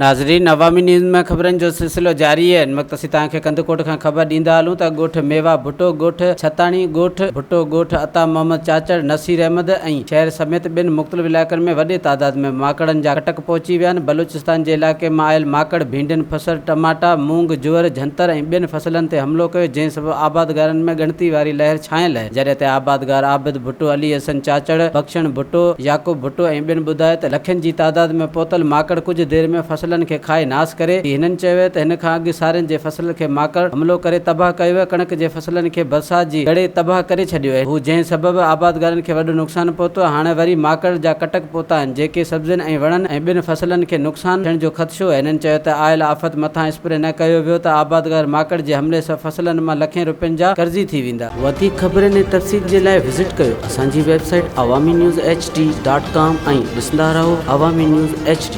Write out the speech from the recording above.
ناظرين عوامي نيوز ۾ خبرن جو سلسلو جاري آهي هن وقت اسين توهان کي ڪنڌڪوٽ کان خبر ڏيندا هلون ته ڳوٺ ميوا ڀٽو، ڳوٺ ڇتاڻي، ڳوٺ ڀٽو، ڳوٺ عطا محمد چاچڙ، نصير احمد ۽ شهر سميت ٻين مختلف علائقن ۾ وڏي تعداد ۾ ماڪڙن جا ڪٽڪ پهچي ويا آهن بلوچستان جي علائقي مان آيل ماڪڙ ڀينڊين، فصل، ٽماٽا، مونگ، جوئر، جهنتر ۽ ٻين فصلن تي حملو ڪيو جنهن سبب آبادگارن ۾ ڳڻتي واري لهر ڇانيل آهي جڏهن ته آبادگار عابد ڀٽو، علي حسن چاچڙ، بخشڻ ڀٽو، يعقوب ڀٽو ۽ ٻين ٻڌايو ته لکن جي تعداد ۾ پهتل ماڪڙ ڪجهه دير ۾ فصلن کي کائي ناس ڪري ٿي. هنن چيو ته هن کان اڳ سارين جي فصل کي ماڪڙ حملو ڪري تباهه ڪيو ويو، ڪڻڪ جي فصلن کي برسات جي ڳڙي تباهه ڪري ڇڏيو هو، جنهن سبب آبادگارن کي وڏو نقصان پهتو، هاڻي وري ماڪڙ جا ڪٽڪ پهتا آهن، جيڪي سبزين ۽ وڻن ۽ ٻين فصلن کي نقصان ٿيڻ جو خدشو آهي. هنن چيو ته آيل آفت مٿان اسپري نه ڪيو ويو ته آبادگار ماڪڙ جي حملي سبب فصلن مان لکين روپين جا قرضي ٿي ويندا. وڌيڪ خبرن ۽ تفصيل جي لاء وزٽ ڪيو اسان جي website Awami news H D dot com ۽ ڏسندا رهو عوامي نيوز ايڇ ڊي.